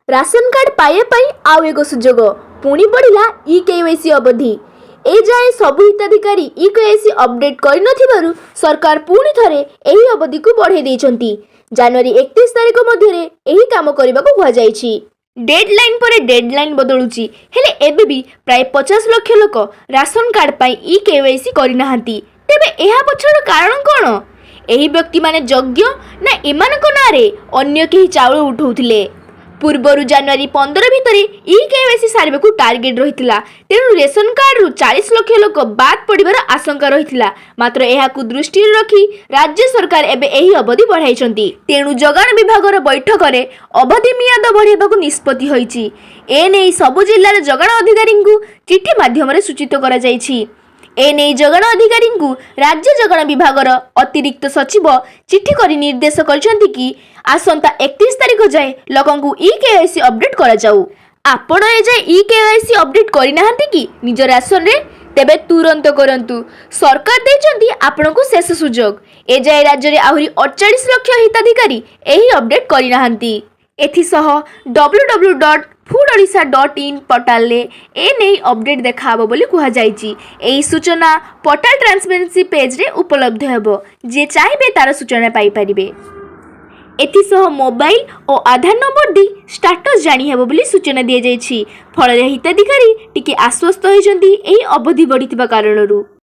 Ration card ପାଇବା ପାଇଁ ଆଉ ଏକ ସୁଯୋଗ। ପୁଣି ବଢ଼ିଲା ଇ କେୱାଇସି ଅବଧି। ଏଯାଏଁ ସବୁ ହିତାଧିକାରୀ ଇ କେୱାଇସି ଅପଡେଟ୍ କରିନଥିବାରୁ ସରକାର ପୁଣି ଥରେ ଏହି ଅବଧିକୁ ବଢ଼ାଇ ଦେଇଛନ୍ତି। ଜାନୁଆରୀ 31 ତାରିଖ ମଧ୍ୟରେ ଏହି କାମ କରିବାକୁ କୁହାଯାଇଛି। ଡେଡ୍ ଲାଇନ୍ ପରେ ଡେଡ୍ ଲାଇନ୍ ବଦଳୁଛି, ହେଲେ ଏବେ ବି ପ୍ରାୟ 50 ଲକ୍ଷ ଲୋକ ରାସନ କାର୍ଡ ପାଇଁ ଇ କେୱାଇସି କରିନାହାନ୍ତି। ତେବେ ଏହା ପଛର କାରଣ କ'ଣ? ଏହି ବ୍ୟକ୍ତିମାନେ ଯୋଗ୍ୟ ନା ଏମାନଙ୍କ ନାଁରେ ଅନ୍ୟ କେହି ଚାଉଳ ଉଠାଉଥିଲେ? ପୂର୍ବରୁ ଜାନୁଆରୀ 15 ଭିତରେ ଇ କେୱାଇସି ସାରିବାକୁ ଟାର୍ଗେଟ୍ ରହିଥିଲା। ତେଣୁ ରେସନ କାର୍ଡରୁ 40 ଲକ୍ଷ ଲୋକ ବାଦ୍ ପଡ଼ିବାର ଆଶଙ୍କା ରହିଥିଲା। ମାତ୍ର ଏହାକୁ ଦୃଷ୍ଟିରେ ରଖି ରାଜ୍ୟ ସରକାର ଏବେ ଏହି ଅବଧି ବଢ଼ାଇଛନ୍ତି। ତେଣୁ ଯୋଗାଣ ବିଭାଗର ବୈଠକରେ ଅବଧି ମିଆଦ ବଢ଼ାଇବାକୁ ନିଷ୍ପତ୍ତି ହୋଇଛି। ଏନେଇ ସବୁ ଜିଲ୍ଲାର ଯୋଗାଣ ଅଧିକାରୀଙ୍କୁ ଚିଠି ମାଧ୍ୟମରେ ସୂଚିତ କରାଯାଇଛି। ଏନେଇ ଯୋଗାଣ ଅଧିକାରୀଙ୍କୁ ରାଜ୍ୟ ଯୋଗାଣ ବିଭାଗର ଅତିରିକ୍ତ ସଚିବ ଚିଠି କରି ନିର୍ଦ୍ଦେଶ କରିଛନ୍ତି କି ଆସନ୍ତା 31 ତାରିଖ ଯାଏଁ ଲୋକଙ୍କୁ ଇ କେୱାଇସି ଅପଡେଟ୍ କରାଯାଉ। ଆପଣ ଏଯାଏଁ ଇ କେୱାଇସି ଅପଡେଟ୍ କରିନାହାନ୍ତି କି ନିଜ ରାସନରେ? ତେବେ ତୁରନ୍ତ କରନ୍ତୁ। ସରକାର ଦେଇଛନ୍ତି ଆପଣଙ୍କୁ ଶେଷ ସୁଯୋଗ। ଏଯାଏଁ ରାଜ୍ୟରେ ଆହୁରି 48 ଲକ୍ଷ ହିତାଧିକାରୀ ଏହି ଅପଡେଟ୍ କରିନାହାନ୍ତି। ଏଥିସହ ww.foododisha.in ପୋର୍ଟାଲରେ ଏନେଇ ଅପଡେଟ୍ ଦେଖାହେବ ବୋଲି କୁହାଯାଇଛି। ଏହି ସୂଚନା ପୋର୍ଟାଲ ଟ୍ରାନ୍ସପେରେନ୍ସି ପେଜ୍ରେ ଉପଲବ୍ଧ ହେବ। ଯିଏ ଚାହିଁବେ ତାର ସୂଚନା ପାଇପାରିବେ। ଏଥିସହ ମୋବାଇଲ ଓ ଆଧାର ନମ୍ବର ଦେଇ ଷ୍ଟାଟସ୍ ଜାଣିହେବ ବୋଲି ସୂଚନା ଦିଆଯାଇଛି। ଫଳରେ ହିତାଧିକାରୀ ଟିକେ ଆଶ୍ୱସ୍ତ ହୋଇଛନ୍ତି ଏହି ଅବଧି ବଢ଼ିଥିବା କାରଣରୁ।